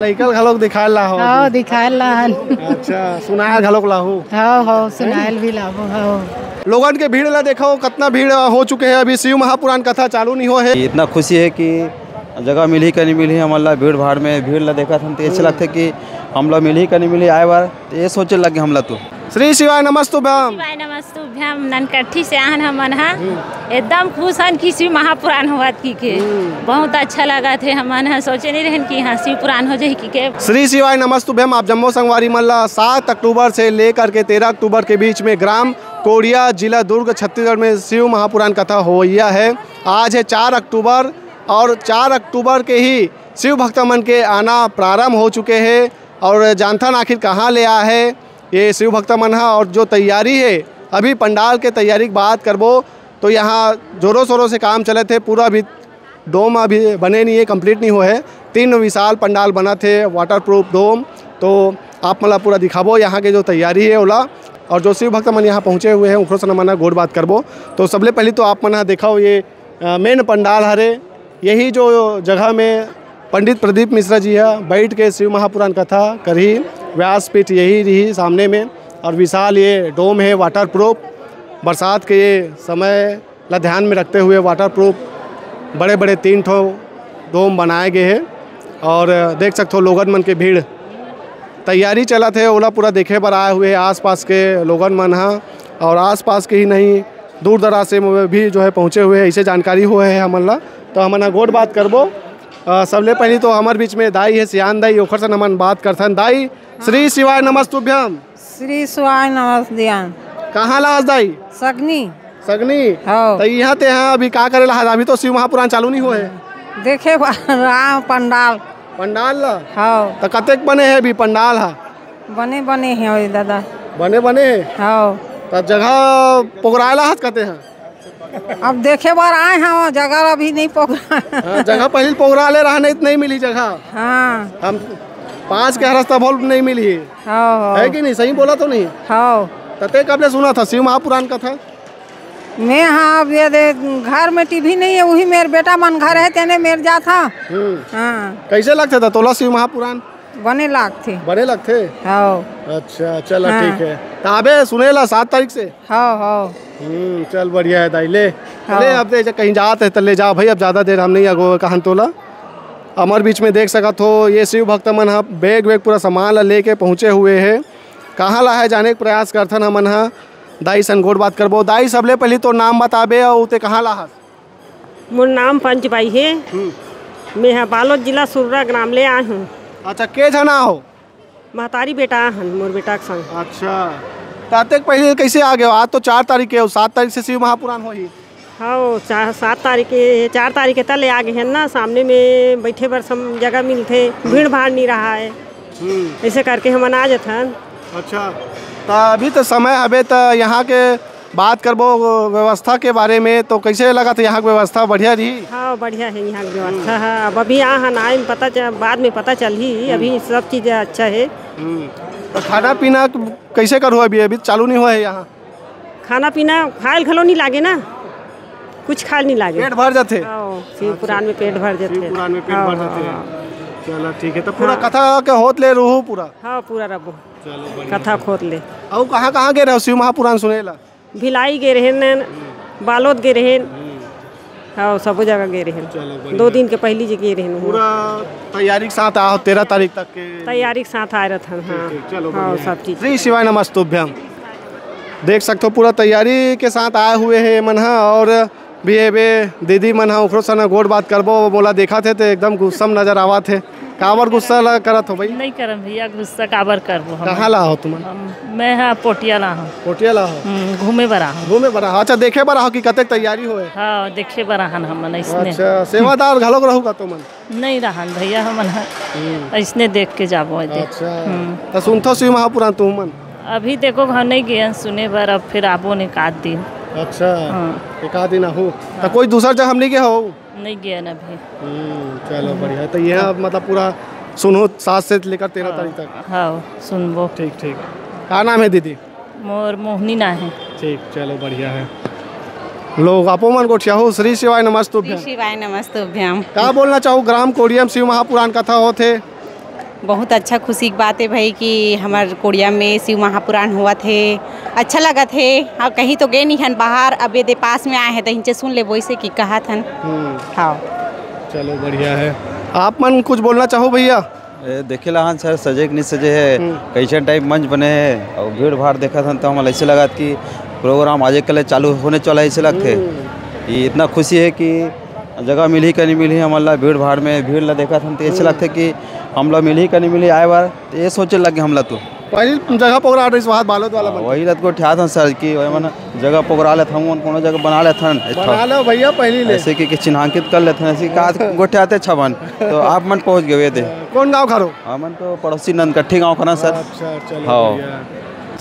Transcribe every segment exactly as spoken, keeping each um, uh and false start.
लइका घलोक दिखाए ला हो? हाँ, दिखाए ला हन। अच्छा, सुनाए घलोक लाहू? हाँ, हाँ, सुनाए भी लाहू, हाँ। लोगन के भीड़ ला देखो, कितना भीड़ हो चुके हैं अभी शिव महापुराण कथा चालू नहीं हो है। इतना खुशी है कि जगह मिलही का नहीं मिलही, हमन ला भीड़ भाड़ में, भीड़ ला देखत हन तो ऐसे लगथे कि हमला मिलही का नहीं मिलही आए बर, तो ये सोचे लगे हमला तो। श्री शिवाय नमस्तुभ्यम। शिवाय नमस्तुभ्यम। ननकट्ठी से आहन हमन ह, एकदम खुश हन कि शिव महापुराण होवत की के। बहुत अच्छा लगत हे। हमन ह सोचे नहीं रहन कि हाँ, शिव पुराण हो जाही की के। श्री शिवाय नमस्तुभ्यम। आप जम्मो संगवारी मन ला सात अक्टूबर से लेकर के तेरह अक्टूबर के बीच में ग्राम कोड़िया, जिला दुर्ग, छत्तीसगढ़ में शिव महापुराण कथा होवैया है। आज है चार अक्टूबर और चार अक्टूबर के ही शिव भक्त मन के आना प्रारंभ हो चुके हैं। और जानथन आखिर कहाँ ले आए है ये शिव भक्त मन ह और जो तैयारी है, अभी पंडाल के तैयारी की बात करबो तो यहाँ जोरों शोरों से काम चलत हे। पूरा अभी डोम अभी बने नहीं है, कंप्लीट नहीं हुआ है। तीन विशाल पंडाल बनत हे, वाटर प्रूफ डोम। तो आप मन ला पूरा दिखाबो यहाँ के जो तैयारी है ओला, और जो शिव भक्त मन यहाँ पहुँचे हुए हैं उखरो से हमन ह गोठ बात करबो। तो सबले पहले तो आप मन ह देखो ये मेन पंडाल हरे। यही जो जगह में पंडित प्रदीप मिश्रा जी ह बैठ के शिव महापुराण कथा करही, व्यासपीठ यही रही सामने में। और विशाल ये डोम है वाटर प्रूफ, बरसात के ये समय ला ध्यान में रखते हुए वाटर प्रूफ बड़े बड़े तीन ठो डोम बनाए गए हैं। और देख सकते हो लोगन मन के भीड़, तैयारी चलत हे, ओला पूरा देखे बर आए हुए हैं आसपास के लोगन मन ह। और आसपास के ही नहीं, दूर दराज से भी जो है पहुँचे हुए हैं, ऐसे जानकारी हुए है हमन ला। तो हमन ह गोठ बात करबो। अ, सबले पहली तो हमर बीच में दाई है, सियान दाई, ओखर से हमन बात करथन। दाई, श्री शिवाय नमस्तुभ्यम। श्री शिवाय नमस्तुभ्यम। कहाँ ला हस दाई? सगनी। सगनी? हाँ। तो यहाँ ते यहाँ अभी का करे ला हस? अभी तो शिव महापुराण चालू नहीं हुआ है। देखे बर आए पंडाल। पंडाल ला? हाँ। तो कतेक बने है अभी पंडाल हा? बने बने है ओए दादा। बने बने है? हाँ। तो जगह पोगराए ला हस कते हैं? अब देखे बर आए हैं, जगह अभी नहीं पोगरा। हाँ, जगह पहले पोगरा ले रहा, नहीं तो नहीं मिली जगह। हाँ। हम पाँच के हरस तब नहीं मिली। हाँ, हाँ। है कि नहीं? सही बोला तो नहीं? हाँ। तते कब ले सुना था शिव महापुराण कथा? मैं हाँ, अब ये दे, घर में टीवी नहीं है, वही मेरे बेटा मन घर है, तेने मेरे जा था। हम्म। हाँ। कैसे लगता था तोला शिव महापुराण? बने लागथे। बने लगथे? हाँ। अच्छा, चल, हाँ। ठीक है। तो आबे सुने ला सात तारीख से? हाँ, हाँ। हम्म, चल, बढ़िया है दाई, ले। हाँ। ले, अब तो ऐसे कहीं जात है तो ले जा भाई, अब ज़्यादा देर हम नहीं अगो कहन तोला। हमर बीच में देख सकत हो, ये शिव भक्त मन ह बैग वैग पूरा सामान ला लेके पहुँचे हुए है। कहाँ ला है जाने के प्रयास करथन हमन ह। दाई सन गोठ बात करबो। दाई, सबले पहली तो नाम बताबे अउ ते कहाँ ला हस? मोर नाम पंचबाई हे। हम्म। मैं ह बालोद जिला सुर्रा ग्राम ले आए हूँ। अच्छा, के झन आहो? महतारी बेटा हन, मोर बेटा के संग। अच्छा, त अतेक पहले कैसे आ गए? आज तो चार तारीख के, सात तारीख से शिव महापुराण होही। हाँ, चार, सात तारीख के, चार तारीख के तले आ गए हैं ना, सामने में बैठे बर सम जगह मिलथे, भीड़ भाड़ नहीं रहा है। हम्म। ऐसे करके हमन आ जथन। अच्छा, त अभी तो समय हवे, त यहाँ के बात करबो व्यवस्था के बारे में, तो कैसे लगत हे यहाँ के व्यवस्था? बढ़िया रही? हाँ, बढ़िया है यहाँ के व्यवस्था। हाँ, अब अभी आ हन, आए में पता च-, बाद में पता चलही, अभी सब चीज़ अच्छा है। हम्म। तो खाना पीना कैसे करू अभी? अभी चालू नहीं हुआ है यहाँ। खाना पीना खायल घलो नहीं लागे ना, कुछ खायल नहीं लागे। पेट भर जाथे। हाँ, शिव पुराण में पेट भर जाथे। शिव पुराण में पेट हाँ, भर हाँ, जाथे। हाँ। चलो, ठीक है, तो पूरा हाँ। कथा के होत ले रहू पूरा? हाँ, पूरा रहबो। चलो, बढ़िया। कथा खोत ले। अउ कहाँ कहाँ गे रहो शिव महापुराण सुने ला? भिलाई गे रहेन, बालोद गे रहेन। हाँ, सबो जगह गे रहेन। चलो, बढ़िया। दो दिन के पहली जे गे रहेन। पूरा तैयारी के साथ आओ, तेरह तारीख तक के। तैयारी के साथ आए रहथन, ठीक, हाँ। ठीक, चलो, हाँ, बढ़िया। सब चीज़। श्री शिवाय नमस्तुभ्यम। देख सकते हो, पूरा तैयारी के साथ आए हुए हैं मन ह, और भी एबे दीदी मन ह, ओकरो सन गोठ बात करबो। मोला देखत हे तो एकदम गुस्सा में नजर आवत हे। काबर गुस्सा ला करत हो भाई? नहीं करम भैया, गुस्सा काबर करबो हम? कहाँ ला हो तुमन? हम, मैं हा पोटिया ला हूँ। पोटिया ला हो? हम्म, घूमे बर आहूँ। घूमे बर आहूँ। अच्छा, देखे बर आहूँ कि कतेक तैयारी होए? हाँ, देखे बर आहन हमन अइसने। अच्छा, सेवादार घलोक रहू का तुमन? नहीं रहन भैया, हमन ह हम्म। अइसने देख के जाबो एदे। अच्छा, हम्म। त सुनथो शिव महापुराण तुमन? अभी देखो घर नहीं गए सुने बर, अब फिर आबो न एक आध दिन। अच्छा, हाँ। एक आध दिन आहू। त हाँ। कोई दूसर जगह हम नहीं गए हो? नहीं गए न अभी। हम्म, चलो बढ़िया। तो ये अब मतलब पूरा सुनो, सात से लेकर तेरह हाँ, तारीख तक। हाँ, सुनबो। ठीक, ठीक। का नाम है दीदी? मोर मोहनी ना है। ठीक, चलो बढ़िया है। लोग आपो मन गोठियाहू, श्री शिवाय नमस्तुभ्यम। श्री शिवाय नमस्तुभ्यम। का बोलना चाहू, ग्राम कोड़ियम शिव महापुराण कथा होत हे? बहुत अच्छा खुशी के बात हे भाई कि हमर कोड़िया में शिव महापुराण होवत हे, अच्छा लगत हे। अउ कहीं तो गे नहीं हन बाहर, अब ये दे पास में आए हैं तो इनसे सुन लेबो इसे कि कहत हन। हम्म। हाँ। चलो, बढ़िया है। आप मन कुछ बोलना चाहो भैया? ए, देखे ला हन सर, सजे कि नहीं सजे है, हम्म। कैसन टाइप मंच बने है, और भीड़ भाड़ देखत हन तो हमन ऐसे लगत कि प्रोग्राम आजे कल चालू होने वाला है, ऐसे लगथे। हम्म। ये इतना खुशी है कि जगह मिलही का नहीं मिलही, हमन ला भीड़ भाड़ में, भीड़ ला देखत हन तो ऐसे हम्म। लगथे कि हम ला मिलही का नहीं मिलही आए बार, तो ये सोचे लगे हमला तो। पहली जगह पकड़ा रही स्वाद बालोद वाला हाँ, मंच। वही लत गोठियात हन सर कि वही मन जगह पकड़ा लेत हन, कोनो जगह बना लेत हन, एक ठो। बना लो भैया, पहली ले। ऐसे कि, कि चिन्हांकित कर लेत हन, ऐसे कि आज गोठियाते छबन, तो आप मन पहुँच गए थे। कौन गाँव खरो? हमन तो पड़ोसी नंदकट्ठी गाँव खरन सर। अच्छा, चलो हाँ। बढ़िया।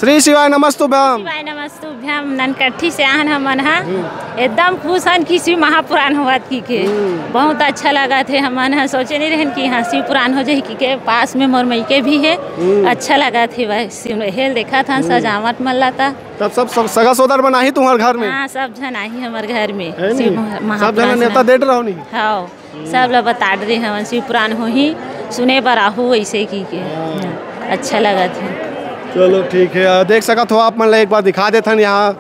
श्री शिवाय नमस्तुभ्यम। शिवाय नमस्तुभ्यम। ननकट्ठी से आहन हमन ह। हम्म। एकदम खुश हन कि शिव महापुराण होवत की के। हम्म। बहुत अच्छा लगत हे। हमन ह सोचे नहीं रहन कि यहाँ शिव पुराण हो जाही की के। पास में मोर मइके भी हे। हम्म। अच्छा लगत हे। बस शिव हेल देखत हन हम्म। सजावट मन ला ता। तब सब, सब सगा सोदर मन आही तुम्हर घर में? हाँ, सब झन आही हमर घर में। है शिव नहीं? महा-, सब महापुराण झन नेवता सुना। देत रहो नहीं? हाँ। सब ला बता दे हवन, शिव पुराण होही, सुने बर आहू, ऐसे की के। हाँ। अच्छा लगत हे। चलो ठीक है, आ, देख सकत हो आप मन ला एक बार दिखा देथन यहाँ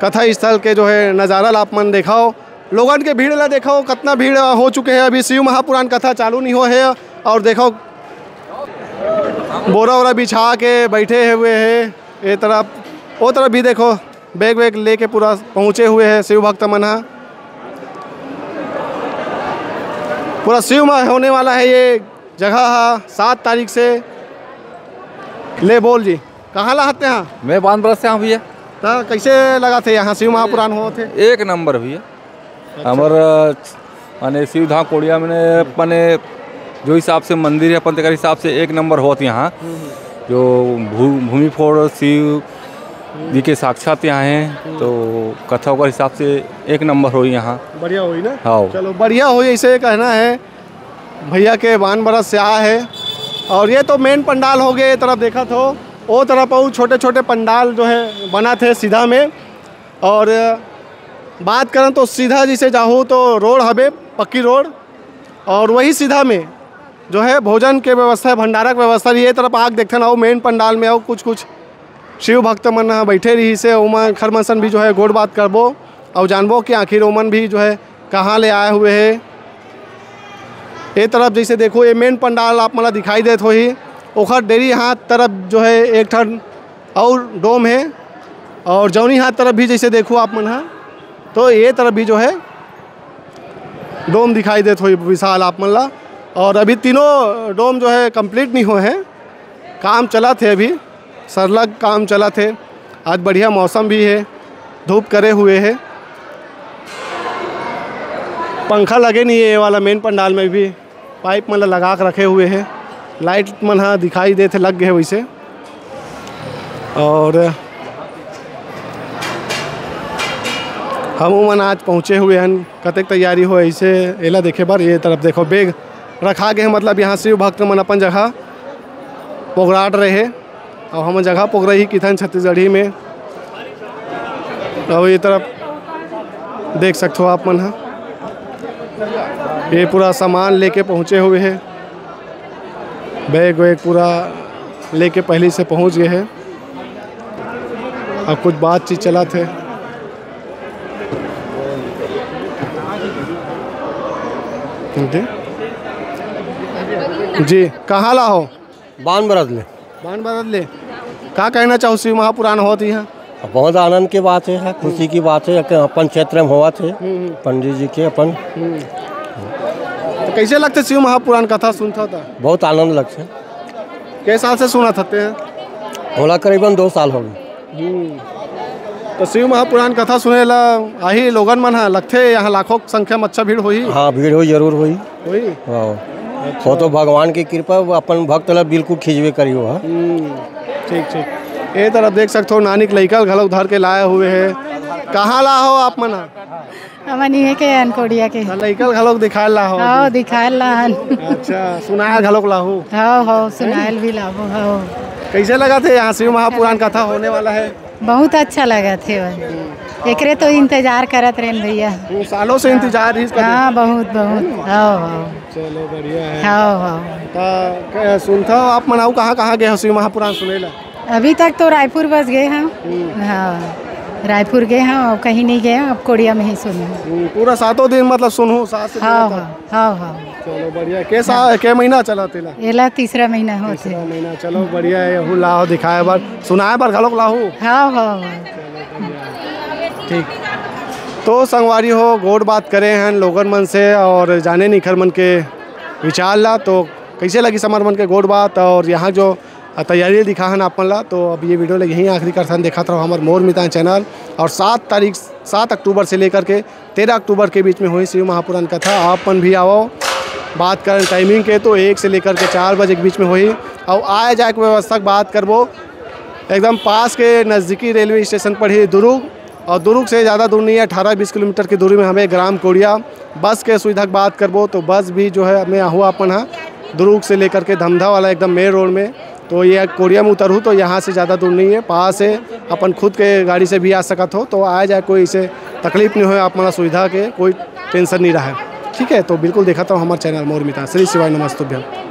कथा स्थल के जो है नज़ारा ला आप मन देखो, लोगन के भीड़ ला देखो, कितना भीड़ हो चुके हैं, अभी शिव महापुराण कथा चालू नहीं हो है। और देखो बोरा वोरा बिछा के बैठे हुए हैं, ये तरफ वो तरफ भी देखो। बैग वैग लेके पूरा पहुँचे हुए हैं शिव भक्त मन ह। पूरा शिव में होने वाला है ये जगह ह, सात तारीख से। ले बोल जी, कहाँ ला हते हैं? मैं बांध बरस से हूँ भैया। तो कैसे लगा थे यहाँ शिव महापुराण होत हे? एक नंबर भैया। अच्छा। हमर, अ, माने शिव धाम कोड़िया में ने, माने जो हिसाब से मंदिर है, अपन तेकर हिसाब से एक नंबर होत यहाँ। हम्म, हम्म। जो भू-, भूमि फोड़ शिव जी के साक्षात यहाँ हैं, हम्म। तो कथा ओकर हिसाब से एक नंबर होई यहाँ। बढ़िया होई ना? हाँ। चलो, बढ़िया होई, ऐसे कहना है। भैया के बान बरस से आ है। और ये तो मेन पंडाल हो गए, ये तरफ देखत हो, वो तरफ अउ छोटे-छोटे पंडाल जो है बनत हे सीधा में। और बात करन तो सीधा जैसे जाहू तो रोड हवे, पक्की रोड, और वही सीधा में जो है भोजन के व्यवस्था, भंडारा के व्यवस्था, ये तरफ आग देखथन, अउ मेन पंडाल में अउ कुछ कुछ शिव भक्त मन ह बैठे रही से, ओमन खर मन सन भी जो है गोठ बात करबो अउ जानबो कि आखिर ओमन भी जो है कहाँ ले आए हुए है। ये तरफ जैसे देखो, ये मेन पंडाल आप मन ला दिखाई देत होही, ओखर डेरी हाथ तरफ जो है एक ठन अउ डोम हे, और जौनी हाथ तरफ भी जैसे देखो आप मन ह, तो ये तरफ भी जो है डोम दिखाई देत होही विशाल आप मन ला। और अभी तीनों डोम जो है कंप्लीट नहीं होए हैं, काम चलत हे अभी, सरलग काम चलत हे। आज बढ़िया मौसम भी हे, धूप करे हुए हे, पंखा लगे नहीं हे ये वाला मेन पंडाल में भी। पाइप मन ल लगा के रखे हुए हे, लाइट मन ह दिखाई देत हे, लग गे हे वैसे। और हमू मन आज पहुँचे हुए हन, कतेक तैयारी होए इसे एला देखे बर। ये तरफ देखो, बैग रखा गे हे, मतलब यहाँ शिव भक्त मन अपन जगह पोगराट रहे। अउ हमन जगह पोगरही किथन छत्तीसगढ़ी में। अउ ये तरफ देख सकथो आप मन ह, ये पूरा सामान लेके पहुँचे हुए हे, बैग वैग पूरा लेके पहले से पहुँच गए हे। अब कुछ बातचीत चलत हे। जी, कहाँ ला हो? बान बरदले। बान बरदले। का कहना चाहो, शिव महापुराण होत इहाँ? बहुत आनंद के बात है, है खुशी की बात है कि अपन क्षेत्र में होवत है, हम्म, हम्म। पंडित जी के अपन। हम्म। तो कैसे लगथे शिव महापुराण कथा सुनथव त? बहुत आनंद लगथे। कै साल से सुनत हते हैं? होला करीबन दो साल हो गए। हम्म। तो शिव महापुराण कथा सुने ला आही लोगन मन ह, लगथे यहाँ लाखों संख्या में अच्छा भीड़ होही? हाँ, भीड़ होही, जरूर होही। होही? हाँ। अच्छा। वो तो भगवान की कृपा, वो अपन भक्त ला बिल्कुल खींचबे करी वो ह। हम्म, ठीक, ठीक। ये तरफ देख सकथो, नानिक लइका ल घलोक धर के लाए हुए हे। कहाँ ला हो आप मन ह? हमन इहे के अनकोड़िया के। त लइका ल घलोक दिखाए ला हो? हाँ, दिखाए ला हन। अच्छा, सुनाए घलोक ला हो? हाँ, हाँ, सुनाए ल भी लाबो, हाँ। कैसे लगथे यहाँ शिव महापुराण कथा होने वाला है? बहुत अच्छा लगथे भाई। एकरे तो इंतजार करत रहेन भैया। हम्म, सालों से इंतजार रहिस कभी? हाँ, बहुत, बहुत। हव, हव। चलो, बढ़िया है। हव, हव। त, क-, सुनथव आप मन अउ कहाँ, कहाँ गे हव शिव महापुराण सुने ला? अभी तक तो रायपुर बस गे हँव। हम्म। हाँ, रायपुर गे हँव, अउ कहीं नहीं गे हँव, अब कोड़िया में ही सुने हँव। हम्म, पूरा सातों दिन मतलब सुनहू, सात से हाँ, हाँ, हाँ, हाँ। चलो, बढ़िया। के सा-, के महीना चलत एला? एला तीसरा महीना होत हे। तीसरा महीना, चलो, बढ़िया है। यहू लाहू दिखाए बर, सुनाए बर घलोक लाहू। हाँ, हाँ, हाँ। ठीक। तो संगवारी हो, गोठ बात करे हन लोगन मन से अउ जानेन इखर मन के विचार ला। तो कइसे लगिस हमर मन के गोठ बात अउ यहाँ जो तैयारी दिखा हन आप मन ला। तो अब ये video ला यहीं आखिरी करथन। देखत रहो हमर मोर मितान channel। अउ सात तारीख, सात अक्टूबर से लेकर के तेरह अक्टूबर के बीच में होही शिव महापुराण कथा। आप मन भी आवव। बात करन timing के, तो एक से लेकर के चार बजे के बीच में होही। अउ आए जाए के व्यवस्था के बात करबो, एकदम पास के नज़दीकी रेलवे स्टेशन पड़ही दुरूग, अउ दुरूग से ज़्यादा दूर नहीं है, अठारह बीस किलोमीटर की दूरी में हवे ग्राम कोड़िया। बस के सुविधा के बात करबो तो बस भी जो है हमें आहू अपन हा दुरूग से लेकर के धमधा वाला एकदम main road में। तो ये कोड़िया में उतरहू तो यहाँ से ज़्यादा दूर नहीं है, पास है, अपन खुद के गाड़ी से भी आ सकत हो। तो आए जाए कोई इसे तकलीफ नहीं होय, आप मन ला सुविधा के कोई tension नहीं रहे। ठीक है, तो बिल्कुल देखत रहो हमर channel मोर मितान। श्री शिवाय नमस्तुभ्यं।